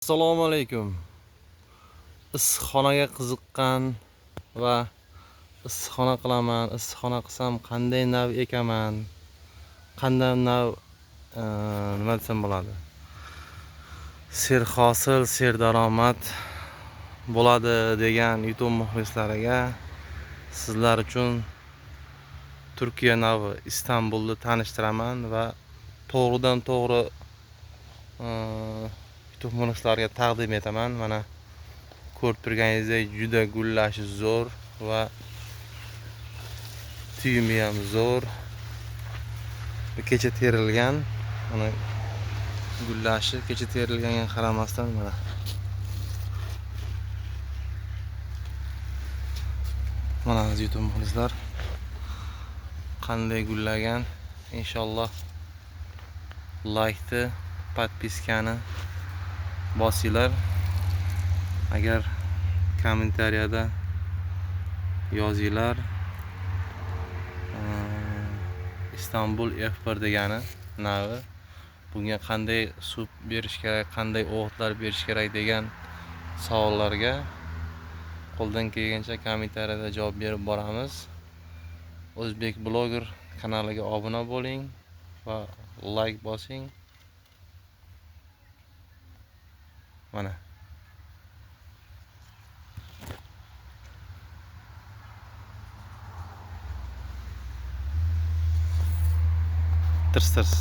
Assalomu alaykum. Issiqxonaga qiziqqan va issiqxona qilaman, issiqxona qilsam qanday nav ekaman, qanday nav nima desam bo'ladi, serhosil, serdaromad bo'ladi degan YouTube muxlislariga sizlar uchun Turkiya navi Istanbulni tanishtiraman va to'g'ridan to'g'ri YouTube muxlislariga taqdim etaman. Mana ko'rib turganingizdek juda gullashi zo'r va tuyumi ham zo'r. Bu kecha terilgan, mana gullashi kecha terilganga qaramasdan mana mana aziz YouTube muxlislar qanday gullagan. Inshaalloh like'ni, podpiskani bosinglar. Agar kommentariyada yozinglar, Istanbul F1 degani navi, bunga qanday suv berish kerak, qanday o'g'itlar berish kerak degan savollarga qo'ldan kelgancha kommentariyada javob berib boramiz. O'zbek bloger kanaliga obuna bo'ling va like bosing. Mana tirs tirs.